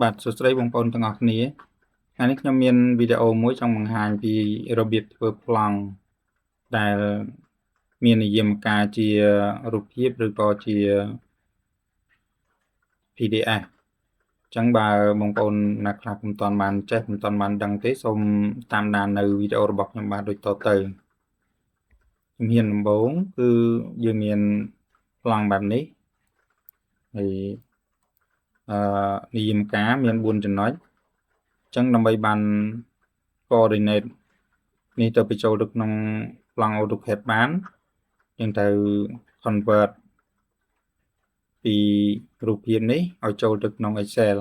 បាទសួស្តីបងប្អូនទាំងអស់គ្នាថ្ងៃនេះខ្ញុំមានវីដេអូមួយចង់បង្ហាញពីរបៀបធ្វើប្លង់ដែលមាននិយមការជារូបភាពឬក៏ជា PDF អញ្ចឹងបើបងប្អូនណាខ្លះពុំទាន់បានចេះពុំទាន់បានដឹងទេសូមតាមដាននៅវីដេអូរបស់ខ្ញុំបាទដូចតទៅជំហានដំបូងគឺយើងមានប្លង់បែបនេះហើយអឺនិយមការមាន4ចំណុចអញ្ចឹងដើម្បីបាន coordinate នេះទៅបញ្ចូលទៅក្នុងប្លង់ AutoCAD បានយើងត្រូវ convert ពីរូបភាពនេះឲ្យចូលទៅក្នុង Excel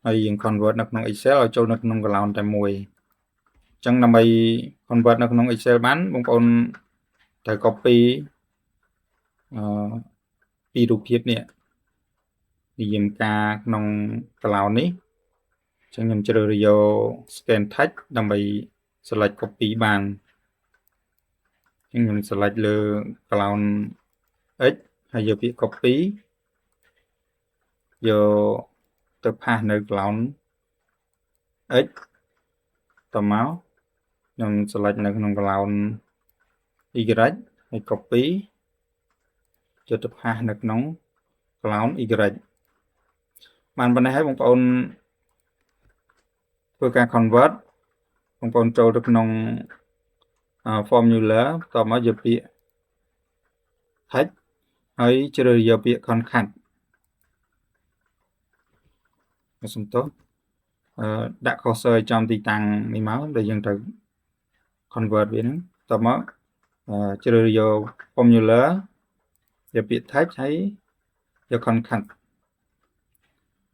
ហើយយើង convert នៅក្នុង Excel ឲ្យចូលនៅក្នុង column តែមួយអញ្ចឹងដើម្បី convert នៅក្នុង Excel បានបងប្អូនត្រូវ copy អឺពីរូបភាពនេះនិយមការក្នុង column នេះអញ្ចឹងខ្ញុំជ្រើសរើសយក scan text ដើម្បី select copy បានអញ្ចឹងខ្ញុំ select លើ column x ហើយយកពាក្យ copy យកទៅ paste នៅ column x តមកខ្ញុំ select នៅក្នុង column y ហើយ copy យកទៅ paste នៅក្នុង column y បានប៉ុណ្ណេះហើយបងប្អូនធ្វើការ convert បងប្អូនចូលទៅក្នុង formula បន្ទាប់មកយកពាក្យ text ហើយជ្រើសយកពាក្យ concat សំទោសអឺដាក់ cursor ឲ្យចំទីតាំងនេះមកដែលយើងត្រូវ convert វាហ្នឹងបន្ទាប់មកជ្រើសយក formula យកពាក្យ text ហើយយក concat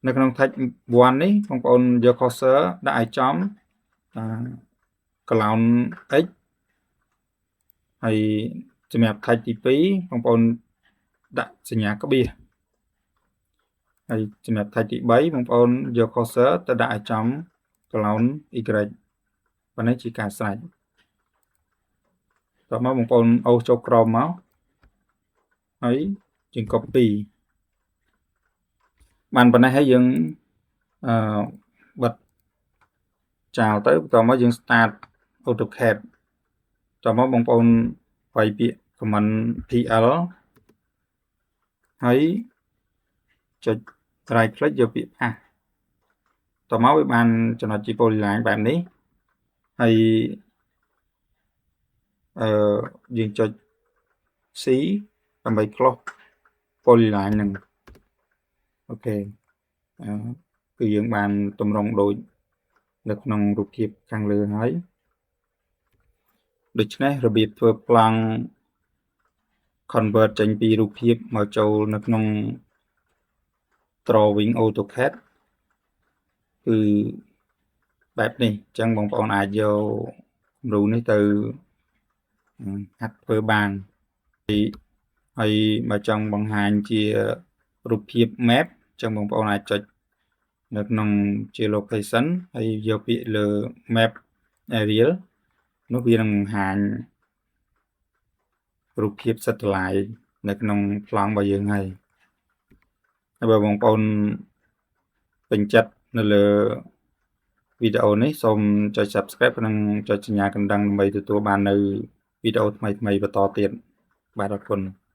នៅក្នុង text 1នេះបងប្អូនយក cursor ដាក់ឲ្យចំអឺ column x ហើយសម្រាប់ text ទី2បងប្អូនដាក់សញ្ញាក្បៀសហើយសម្រាប់ text ទី3បងប្អូនយក cursor ទៅដាក់ឲ្យចំ column y ប៉ុណ្ណេះជាការស្រេចតមកបងប្អូនអូសចូលក្រោមមកហើយយើង copy បានប៉ុណ្ណេះហើយយើងអឺបិទចោលទៅបន្ទាប់មកយើង start AutoCAD តមកបងប្អូនវាយពាក្យ command PL ហើយចុច right click យកពាក្យ paste តមកវាបានចំណុចជា polyline បែបនេះហើយអឺយើងចុច C ដើម្បី close polyline ហ្នឹង OK អឺគឺយើងបានតម្រង់ដូចនៅក្នុងរូបភាពខាងលើហើយដូច្នេះរបៀបធ្វើប្លង់ convert ចេញពីរូបភាពមកចូលនៅក្នុង drawing AutoCAD គឺបែបនេះអញ្ចឹងបងប្អូនអាចយកគំរូនេះទៅហាត់ធ្វើបានហើយបើចង់បង្ហាញជារូបភាព map អញ្ចឹងបងប្អូនអាចចុចនៅក្នុងជា location ហើយយកពាក្យលើ map aerial នោះវានឹងបង្ហាញរូបភាព satellite នៅក្នុងប្លង់របស់យើងហើយហើយបើបងប្អូនពេញចិត្តនៅលើវីដេអូនេះសូមចុច Subscribe និងចុចសញ្ញាកណ្ដឹងដើម្បីទទួលបាននៅវីដេអូថ្មីៗបន្តទៀតបាទអរគុណ។